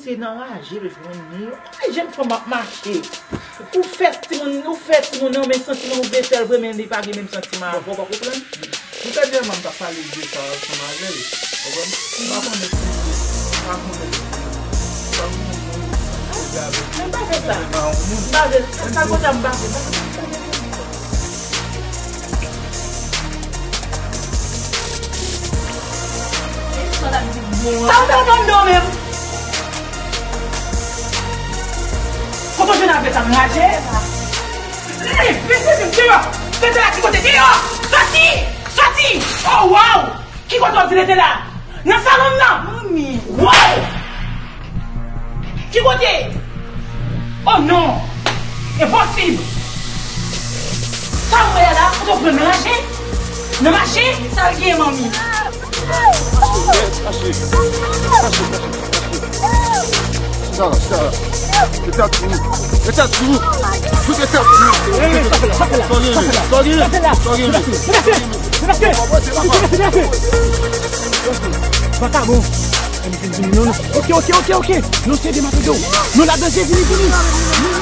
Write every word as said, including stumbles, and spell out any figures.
Te nan raje l jwenn li. Ay, jèn fanm ap mache. Ou fè timoun, ou fè timoun nan men santiman ou vle fè l vre, men li pa gen menm santiman avè w, pa konprann? Ou te di m ap ta pale de sa ansanm avè l. Ou konprann? M pa konnen si, m pa konnen si, m pa konnen si m te avè l. M pa vle sa. M pa vle sa. Sa konsa m pa vle. Sa w fè nan do menm? Kote w jwenn avè sa m raje? Leve, leve, deyò! Tete la ki kote? Deyò! Soti! Soti! Oh, wow! Ki kote w di rete la? Nan salon m nan? Manmi! Wow! Ki kote? Oh non! Enposib! Sa w wè la? Kote w pran nan mache? Nan mache? Sa l gen, manmi? Kache, kache, kache, kache. Chita la, chita la. Mete a tou. Mete a tou. Mete a tou. Sa w gen, sa w gen, sa w gen, sa w gen. Vakabon. Vini, vini, vini. Non, non. Ok, ok, ok, ok. Non, se de matodo. Non, ladan se vini, vini. Non,